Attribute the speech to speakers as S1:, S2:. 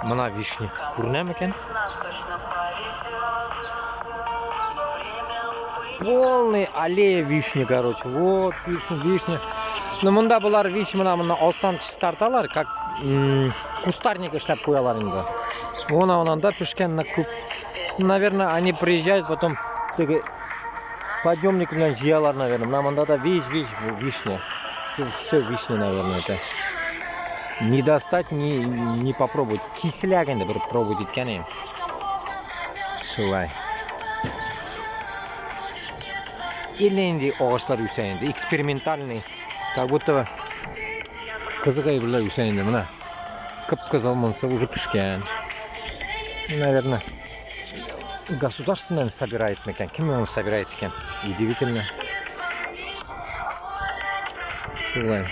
S1: Менә вишня. Күренә микән? Полный аллея вишни, короче. Вот вишня, вишня. Ну, монда болар виш менә монда астан чистарталар, как кустарник эшләп куялар инде. Вон анда пешкән на күп. Наверное, они приезжают потом теге подъемник белән җыялар, наверное. Менә монда да виш, виш, вишня. Все вишня, наверное, это. Не достать, не попробовать. Киселә инде бер пробовать иткән идем. Шулай. Әллә нинди агачлар үсә инде, экспериментальный. Как будто кызык әйберләр үсә инде менә. Кып-кызыл монысы уже пешкән. Наверное, государственный собирает микән? Кем аны собирает икән? Удивительно. Шулай.